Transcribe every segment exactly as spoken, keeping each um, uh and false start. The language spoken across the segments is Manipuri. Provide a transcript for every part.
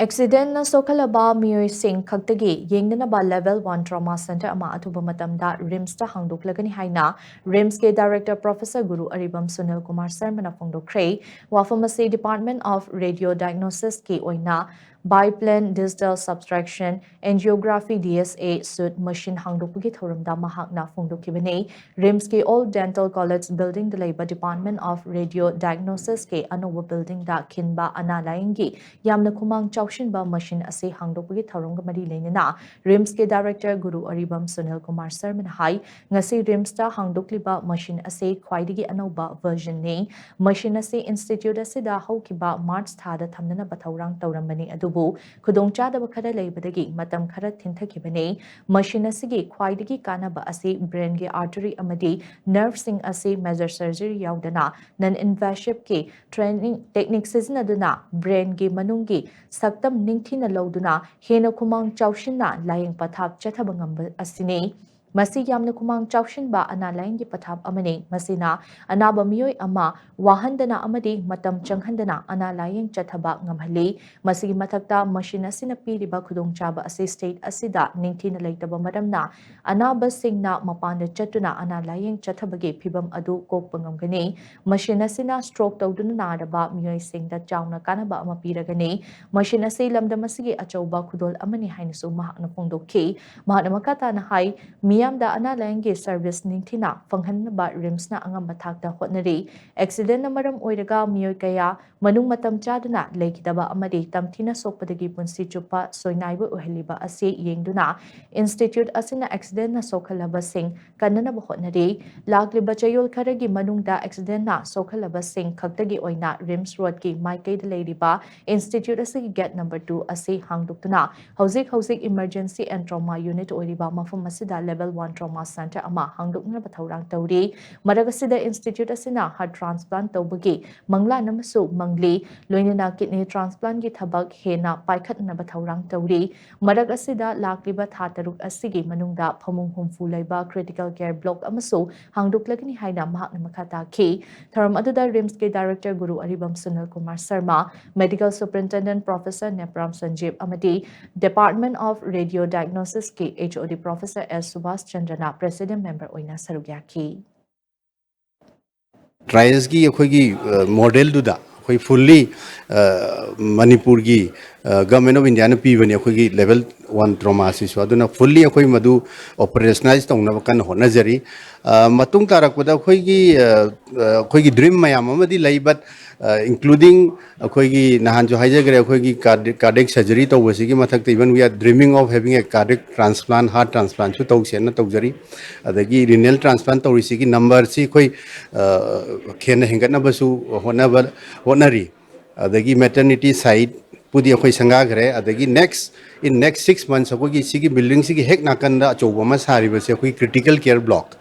ꯑꯦꯛꯁꯤꯗꯦꯟꯅ ꯁꯣꯛꯍꯜꯂꯕ ꯃꯤꯑꯣꯏꯁꯤꯡ ꯈꯛꯇꯒꯤ ꯌꯦꯡꯅꯅꯕ Level One Trauma Center ꯑꯃ ꯑꯊꯨꯕ ꯃꯇꯝꯗ RIMSꯇ ꯍꯥꯡꯗꯣꯛꯂꯒꯅꯤ ꯍꯥꯏꯅ RIMSꯀꯤ Director Professor ꯒꯨꯔꯨ ꯑꯔꯤꯕꯝ ꯁꯨꯅꯤꯜ ꯀꯨꯃꯥꯔ ꯁꯔꯃꯅ ꯐꯣꯡꯗꯣꯛꯈ꯭ꯔꯦ꯫ ꯋꯥꯐꯝ ꯑꯁꯤ Department of Radio Diagnosisꯀꯤ ꯑꯣꯏꯅ Biplane Digital Subtraction Angiography, DSA, suite machine ꯍꯥꯡꯗꯣꯛꯄꯒꯤ ꯊꯧꯔꯝꯗ ꯃꯍꯥꯛꯅ ꯐꯣꯡꯗꯣꯛꯈꯤꯕꯅꯤ꯫ RIMSꯀꯤ Old Dental College Buildingꯗ ꯂꯩꯕ Department of Radio Diagnosisꯀꯤ ꯑꯅꯧꯕ buildingꯗ ꯈꯤꯟꯕ ꯑꯅꯥ ꯂꯥꯌꯦꯡꯒꯤ ꯌꯥꯝꯅ ꯈꯨꯃꯥꯡ ꯆꯥꯎꯁꯤꯟꯕ machine ꯑꯁꯤ ꯍꯥꯡꯗꯣꯛꯄꯒꯤ ꯊꯧꯔꯝꯒ ꯃꯔꯤ ꯂꯩꯅꯅ RIMSꯀꯤ Director ꯒꯨꯔꯨ ꯑꯔꯤꯕꯝ ꯁꯨꯅꯤꯜ ꯀꯨꯃꯥꯔ ꯁꯔꯃꯅ ꯍꯥꯏ, ꯉꯁꯤ RIMSꯇ ꯍꯥꯡꯗꯣꯛꯂꯤꯕ machine ꯑꯁꯤ ꯈ꯭ꯋꯥꯏꯗꯒꯤ ꯑꯅꯧꯕ versionꯅꯤ꯫ Machine ꯑꯁꯤ institute ꯑꯁꯤꯗ ꯍꯧꯈꯤꯕ March ꯊꯥꯗ ꯊꯝꯅꯅꯕ ꯊꯧꯔꯥꯡ ꯇꯧꯔꯝꯕꯅꯤ, ꯑꯗꯨꯕꯨ ꯈꯨꯗꯣꯡꯆꯥꯗꯕ ꯈꯔ ꯂꯩꯕꯗꯒꯤ ꯃꯇꯝ ꯈꯔ ꯊꯤꯟꯊꯈꯤꯕꯅꯤ꯫ Machine ꯑꯁꯤꯒꯤ ꯈ꯭ꯋꯥꯏꯗꯒꯤ ꯀꯥꯟꯅꯕ ꯑꯁꯤ brainꯒꯤ artery ꯑꯃꯗꯤ nerveꯁꯤꯡ ꯑꯁꯤ major surgery ꯌꯥꯎꯗꯅ non invasiveꯀꯤ training technique ꯁꯤꯖꯤꯟꯅꯗꯨꯅ brainꯒꯤ ꯃꯅꯨꯡꯒꯤ ꯁꯛꯇꯝ ꯅꯤꯡꯊꯤꯅ ꯂꯧꯗꯨꯅ ꯍꯦꯟꯅ ꯈꯨꯃꯥꯡ ꯆꯥꯎꯁꯤꯟꯅ ꯂꯥꯌꯦꯡ ꯄꯊꯥꯞ ꯆꯠꯊꯕ ꯉꯝꯕ ꯑꯁꯤꯅꯤ꯫ ꯃꯁꯤ ꯌꯥꯝꯅ ꯈꯨꯃꯥꯡ ꯆꯥꯎꯁꯤꯟꯕ ꯑꯅꯥ ꯂꯥꯌꯦꯡꯒꯤ ꯄꯊꯥꯞ ꯑꯃꯅꯤ꯫ ꯃꯁꯤꯅ ꯑꯅꯥꯕ ꯃꯤꯑꯣꯏ ꯑꯃ ꯋꯥꯍꯟꯗꯅ ꯑꯃꯗꯤ ꯃꯇꯝ ꯆꯪꯍꯟꯗꯅ ꯑꯅꯥ ꯂꯥꯌꯦꯡ ꯆꯠꯊꯕ ꯉꯝꯍꯜꯂꯤ꯫ ꯃꯁꯤꯒꯤ ꯃꯊꯛꯇ, machine ꯑꯁꯤꯅ ꯄꯤꯔꯤꯕ ꯈꯨꯗꯣꯡꯆꯥꯕ ꯑꯁꯤ state ꯑꯁꯤꯗ ꯅꯤꯡꯊꯤꯅ ꯂꯩꯇꯕ ꯃꯔꯝꯅ, ꯑꯅꯥꯕꯁꯤꯡꯅ ꯃꯄꯥꯟꯗ ꯆꯠꯇꯨꯅ ꯑꯅꯥ ꯂꯥꯌꯦꯡ ꯆꯠꯊꯕꯒꯤ ꯐꯤꯚꯝ ꯑꯗꯨ ꯀꯣꯛꯄ ꯉꯝꯒꯅꯤ꯫ Machine ꯑꯁꯤꯅ stroke ꯇꯧꯗꯨꯅ ꯅꯥꯔꯕ ꯃꯤꯑꯣꯏꯁꯤꯡꯗ ꯆꯥꯎꯅ ꯀꯥꯟꯅꯕ ꯑꯃ ꯄꯤꯔꯒꯅꯤ꯫ Machine ꯑꯁꯤ ꯂꯝꯗꯝ ꯑꯁꯤꯒꯤ ꯑꯆꯧꯕ ꯈꯨꯗꯣꯜ ꯑꯃꯅꯤ ꯍꯥꯏꯅꯁꯨ ꯃꯍꯥꯛꯅ ꯐꯣꯡꯗꯣꯛꯈꯤ꯫ ꯃꯍꯥꯛꯅ ꯃꯈꯥ ꯇꯥꯅ ꯍꯥꯏ, ꯃꯤꯌꯥꯝꯗ ꯑꯅꯥ ꯂꯥꯌꯦꯡꯒꯤ service ꯅꯤꯡꯊꯤꯅ ꯐꯪꯍꯟꯅꯕ RIMSꯅ ꯑꯉꯝꯕ ꯊꯥꯛꯇ ꯍꯣꯠꯅꯔꯤ꯫ Accidentꯅ ꯃꯔꯝ ꯑꯣꯏꯔꯒ ꯃꯤꯑꯣꯏ ꯀꯌꯥ ꯃꯅꯨꯡ ꯃꯇꯝ ꯆꯥꯗꯅ ꯂꯩꯈꯤꯗꯕ ꯑꯃꯗꯤ ꯇꯝꯊꯤꯅ ꯁꯣꯛꯄꯗꯒꯤ ꯄꯨꯟꯁꯤ ꯆꯨꯞꯄ ꯁꯣꯏꯅꯥꯏꯕ ꯑꯣꯏꯍꯜꯂꯤꯕ ꯑꯁꯤ ꯌꯦꯡꯗꯨꯅ, institute ꯑꯁꯤꯅ accidentꯅ ꯁꯣꯛꯍꯜꯂꯕꯁꯤꯡ ꯀꯟꯅꯅꯕ ꯍꯣꯠꯅꯔꯤ꯫ ꯂꯥꯛꯂꯤꯕ ꯆꯌꯣꯜ ꯈꯔꯒꯤ ꯃꯅꯨꯡꯗ accidentꯅ ꯁꯣꯛꯍꯜꯂꯕꯁꯤꯡ ꯈꯛꯇꯒꯤ ꯑꯣꯏꯅ RIMS Roadꯀꯤ ꯃꯥꯏꯀꯩꯗ ꯂꯩꯔꯤꯕ institute ꯑꯁꯤꯒꯤ gate number two ꯑꯁꯤ ꯍꯥꯡꯗꯣꯛꯇꯨꯅ, ꯍꯧꯖꯤꯛ ꯍꯧꯖꯤꯛ Emergency and Trauma Unit ꯑꯣꯏꯔꯤꯕ ꯃꯐꯝ ꯑꯁꯤꯗ Level ꯋꯥꯟ ꯇ꯭ꯔꯣꯃꯥ ꯁꯦꯟꯇꯔ ꯑꯃ ꯍꯥꯡꯗꯣꯛꯅꯕ ꯊꯧꯔꯥꯡ ꯇꯧꯔꯤ꯫ ꯃꯔꯛ ꯑꯁꯤꯗ ꯏꯟꯁꯇꯤꯇ꯭ꯌꯨꯠ ꯑꯁꯤꯅ ꯍꯥꯔꯠ ꯇ꯭ꯔꯥꯟꯁꯄ꯭ꯂꯥꯟ ꯇꯧꯕꯒꯤ ꯃꯪꯂꯥꯟ ꯑꯃꯁꯨ ꯃꯪꯂꯤ꯫ ꯂꯣꯏꯅꯅ ꯀꯤꯗꯅꯤ ꯇ꯭ꯔꯥꯟꯁꯄ꯭ꯂꯥꯟꯒꯤ ꯊꯕꯛ ꯍꯦꯟꯅ ꯄꯥꯏꯈꯠꯅꯕ ꯊꯧꯔꯥꯡ ꯇꯧꯔꯤ꯫ ꯃꯔꯛ ꯑꯁꯤꯗ ꯂꯥꯛꯂꯤꯕ ꯊꯥ ꯇꯔꯨꯛ ꯑꯁꯤꯒꯤ ꯃꯅꯨꯡꯗ ꯐꯃꯨꯡ ꯍꯨꯝꯐꯨ ꯂꯩꯕ ꯀ꯭ꯔꯤꯇꯤꯀꯦꯜ ꯀꯦꯌꯔ ꯕ꯭ꯂꯣꯛ ꯑꯃꯁꯨ ꯍꯥꯡꯗꯣꯛꯂꯒꯅꯤ ꯍꯥꯏꯅ ꯃꯍꯥꯛꯅ ꯃꯈꯥ ꯇꯥꯈꯤ꯫ ꯊꯧꯔꯝ ꯑꯗꯨꯗ ꯔꯤꯝꯁꯀꯤ director Guru Aribam Sunil Kumar Sharma, medical superintendent professor Nepram Sanjib ꯑꯃꯗꯤ Department of Radiodiagnosisꯀꯤ H O D professor S ꯁꯨꯕꯥꯁ ꯆꯟꯗ꯭ꯔꯅ ꯄ꯭ꯔꯦꯁꯤꯗꯦꯟꯠ ꯃꯦꯝꯕꯔ ꯑꯣꯏꯅ ꯁꯔꯨꯛ ꯌꯥꯈꯤ꯫ ꯇ꯭ꯔꯥꯏꯌꯦꯜꯁꯀꯤ ꯑꯩꯈꯣꯏꯒꯤ ꯃꯣꯗꯦꯜꯗꯨꯗ ꯑꯩꯈꯣꯏ ꯐꯨꯜꯂꯤ ꯃꯅꯤꯄꯨꯔꯒꯤ ꯒꯃꯦꯟ ꯑꯣꯐ ꯏꯟꯗꯤꯌꯥꯅ ꯄꯤꯕꯅꯤ ꯑꯩꯈꯣꯏꯒꯤ ꯂꯦꯚꯦꯜ ꯋꯥꯟ ꯇ꯭ꯔꯣꯃꯥꯁꯤꯁꯨ꯫ ꯑꯗꯨꯅ ꯐꯨꯜꯂꯤ ꯑꯩꯈꯣꯏ ꯃꯗꯨ ꯑꯣꯄꯔꯦꯁꯅꯥꯏꯁ ꯇꯧꯅꯕ ꯀꯟꯅ ꯍꯣꯠꯅꯖꯔꯤ꯫ ꯃꯇꯨꯡ ꯇꯥꯔꯛꯄꯗ ꯑꯩꯈꯣꯏꯒꯤ ꯑꯩꯈꯣꯏꯒꯤ ꯗ꯭ꯔꯤꯝ ꯃꯌꯥꯝ ꯑꯃꯗꯤ ꯂꯩ, ꯕꯠ ꯏꯟꯀ꯭ꯂꯨꯗꯤꯡ ꯑꯩꯈꯣꯏꯒꯤ ꯅꯍꯥꯟꯁꯨ ꯍꯥꯏꯖꯈ꯭ꯔꯦ, ꯑꯩꯈꯣꯏꯒꯤ ꯀꯥꯔꯗꯤꯌꯦꯛ ꯁꯔꯖꯔꯤ ꯇꯧꯕꯁꯤꯒꯤ ꯃꯊꯛꯇ even we are dreaming of having a cardiac transplant, heart transplantꯁꯨ ꯇꯧꯁꯦꯅ ꯇꯧꯖꯔꯤ꯫ ꯑꯗꯒꯤ ꯔꯤꯅꯦꯜ ꯇ꯭ꯔꯥꯟꯁꯄ꯭ꯂꯥꯟ ꯇꯧꯔꯤꯁꯤꯒꯤ ꯅꯝꯕꯔꯁꯤ ꯑꯩꯈꯣꯏ ꯍꯦꯟꯅ ꯍꯦꯟꯒꯠꯅꯕꯁꯨ ꯍꯣꯠꯅꯕ ꯍꯣꯠꯅꯔꯤ꯫ ꯑꯗꯒꯤ ꯃꯦꯇꯔꯅꯤꯇꯤ ꯁꯥꯏꯠꯄꯨꯗꯤ ꯑꯩꯈꯣꯏ ꯁꯪꯒꯥꯈ꯭ꯔꯦ꯫ ꯑꯗꯒꯤ next in next six months ꯑꯩꯈꯣꯏꯒꯤ ꯁꯤꯒꯤ ꯕꯤꯜꯗꯤꯡꯁꯤꯒꯤ ꯍꯦꯛ ꯅꯥꯀꯟꯗ ꯑꯆꯧꯕ ꯑꯃ ꯁꯥꯔꯤꯕꯁꯦ ꯑꯩꯈꯣꯏ ꯀ꯭ꯔꯤꯇꯤꯀꯦꯜ ꯀꯦꯌꯔ ꯕ꯭ꯂꯣꯛ,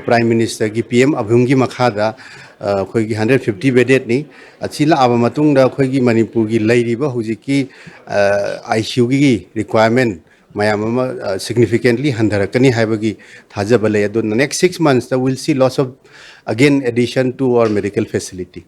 ꯄ꯭ꯔꯥꯏꯝ ꯃꯤꯅꯤꯁꯇꯔꯒꯤ ꯄꯤ ꯑꯦꯝ ꯑꯚꯌꯨꯝꯒꯤ ꯃꯈꯥꯗ ꯑꯩꯈꯣꯏꯒꯤ ꯍꯟꯗ꯭ꯔꯦꯠ ꯐꯤꯐꯇꯤ ꯕꯦꯗꯦꯠꯅꯤ꯫ ꯑꯁꯤ ꯂꯥꯛꯑꯕ ꯃꯇꯨꯡꯗ ꯑꯩꯈꯣꯏꯒꯤ ꯃꯅꯤꯄꯨꯔꯒꯤ ꯂꯩꯔꯤꯕ ꯍꯧꯖꯤꯛꯀꯤ ꯑꯥꯏ ꯁꯤ ꯌꯨꯒꯤ ꯔꯤꯀ꯭ꯋꯥꯏꯔꯃꯦꯟ ꯃꯌꯥꯝ ꯑꯃ ꯁꯤꯒꯅꯤꯐꯤꯀꯦꯟꯠꯂꯤ ꯍꯟꯊꯔꯛꯀꯅꯤ ꯍꯥꯏꯕꯒꯤ ꯊꯥꯖꯕ ꯂꯩ꯫ ꯑꯗꯨꯅ next six monthsꯇ we'll see lots of again addition to our medical facility.